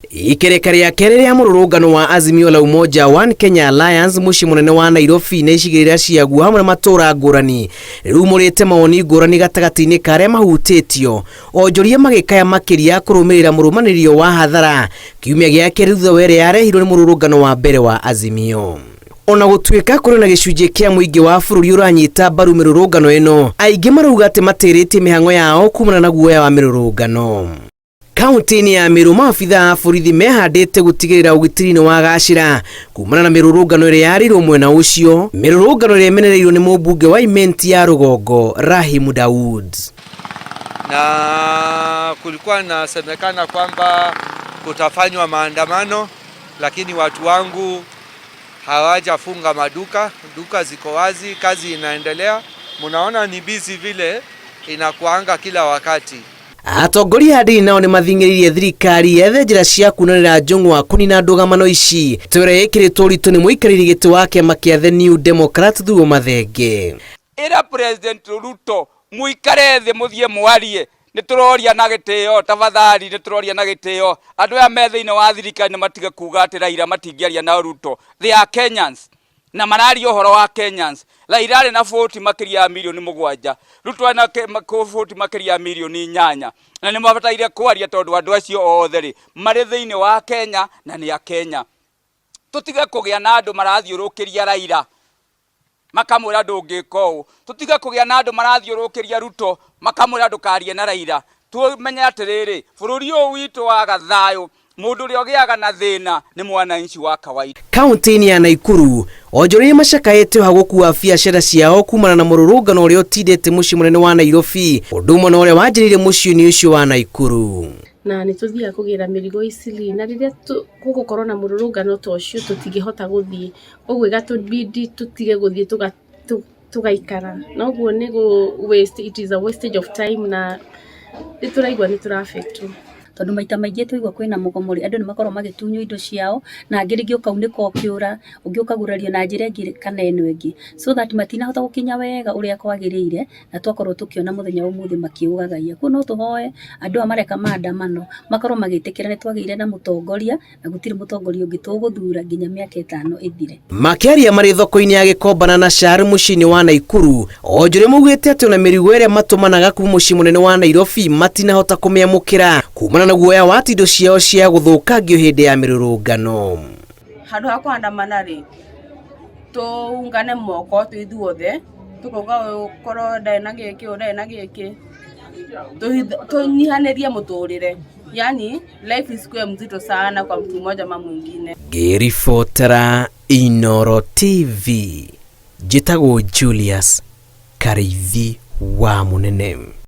Ikereka rĩa kerĩ rĩa mũrũrũngano wa Azimio la Umoja One Kenya Alliance mũciĩ mũnene wa Nairobi na icigĩrĩra ciaguo hamwe na matũũra ngũrani rĩrumũrĩte mawoni ngũrani gatagatĩ-inĩ ka arĩa mahutĩtio onjoria magĩkaya makĩria kũrũmĩrĩra mũrũmanĩrĩrio wa hathara kiumia gĩa kerĩ thutha wa ĩrĩa yarehirwo nĩ mũrũrũngano wa mbere wa Azimio. Ona gũtuĩka kũrĩ na gĩcunjĩ kĩa mũingĩ wa bũrũri ũranyita mbaru mĩrũrũngano ĩno, aingĩ marauga atĩ matĩrĩtie mĩhang'o yao kumana na guoya wa mĩrũrũngano. Kaunti-inĩ ya Meru maabitha a borithi mehandĩte gũtigĩrĩra ũgitĩri nĩ wagacĩra kumana na mĩrũrũngano ĩrĩa yarĩirwo mwena ũcio, mĩrũrũngano ĩrĩa ĩmenereirio nĩ mũmbunge wa Imenti ya rũgongo Rahim Daud. Na kulikuwa nasemekana kwamba kutafanywa maandamano, lakini watu wangu hawajafunga maduka, duka ziko wazi, kazi inaendelea. Munaona ni busy vile inakuanga kila wakati. Atongoria a ndini nao nĩmathing'ĩrĩirie thirikari yethe njĩra cia kunanĩra njũng'wa kũnina ndũgamano ici twĩra ĩkĩrĩtwo ũritũ nĩ mũikarĩri gĩtĩ wa kĩama kĩa The New Democrat Thuo Mathenge. Ĩra President Ruto muikare thĩ mũthiĩ mwarie, nĩ tũroria na gĩtĩo, tafadhali nĩ tũroria na gĩtĩo. Andũ aya me thĩinĩ wa thirikari nĩ matige kuga atĩ Raila matingĩaria na Ruto. They are Kenyans na mararia ũhoro wa Kenyans. Raila arĩ na voti makĩria ya mirioni 7, Ruto arĩ na voti makĩria ya mirioni 8, na nĩ mabataire kwaria tondũ andũ acio othe rĩ marĩ thĩinĩ wa Kenya na nĩ a Kenya. Tũtige kũgĩa na andũ marathiũrũkĩria Raila makamwĩra ndũngĩka ũũ, tũtige kũgĩa na andũ marathiũrũkĩria Ruto makamwĩra ndũkarie na Raila. Tumenye atĩrĩrĩ, bũrũri ũyũ witũ waga thayũ, mũndũ ũrĩa ũgĩaga na thĩna nĩ mwananchi wa kawaida. Kaunti-inĩ ya Naikuru, onjoria macakaĩte ha gũkua biacara ciao kumana na mũrũrũngano ũrĩa ũtindĩte mũciĩ mũnene wa Nairobi, ũndũ ũmwe na ũrĩa wanjĩrĩirie mũciĩ-inĩ ũcio wa Naikuru. Na nĩ tũthiaga kũgĩra mĩrigo Eastleigh, na rĩrĩa gũgũkorwo na mũrũrũngano ta ũcio tũtingĩhota gũthiĩ, ũguo ĩgatũbidi tũtige gũthiĩ tũgaikara, na ũguo nĩ waste, it is a wastage of time, na nĩ tũraigua nĩ tũra affect wo. Tondũ maita maingĩ twaigua kwĩna mũgomo rĩ, andũ nĩ makoragwo magĩtunywo indo ciao, na angĩ rĩngĩ ũkaunĩka ũkĩũra, ũngĩ ũkagurario na njĩra ĩngĩ kana ĩno ĩngĩ, so that matinahota gũkinya wega ũrĩa kwagĩrĩire, na twakorwo tũkĩona mũthenya wa ũmũthĩ makĩũgagaia. Koguo no tũhoe andũ aya mareka maandamano makorwo magĩtĩkĩra nĩ twagĩire na mũtongoria, na gũtirĩ mũtongoria ũngĩ tũgũthura nginya mĩaka 5 ĩthire. Makĩaria marĩ thoko-inĩ ya Gĩkomba na Shar mũciĩ-inĩ wa Naikuru, onjoria maugĩte atĩ ona mĩrigo ĩrĩa matũmanaga kuma mũciĩ mũnene wa Nairobi matinahota kũmĩamũkĩra kumana na guoya wa atĩ indo ciao cia gũthũkangio hĩndĩ ya mĩrũrũngano. Handũ ha kũandamana rĩ, tũungane moko twĩ ithuothe, tũkauga ũyũ korwo ndarĩ na gĩkĩ, ũyũ ndarĩ na gĩkĩ, tũnyihanĩrie mũtũrĩre. Yani life isikuwe mzito sana kwa mtu mmoja ama mwingine. Ngĩribotera Inooro TV, njĩtagwo Julius Karĩithi wa Mũnene.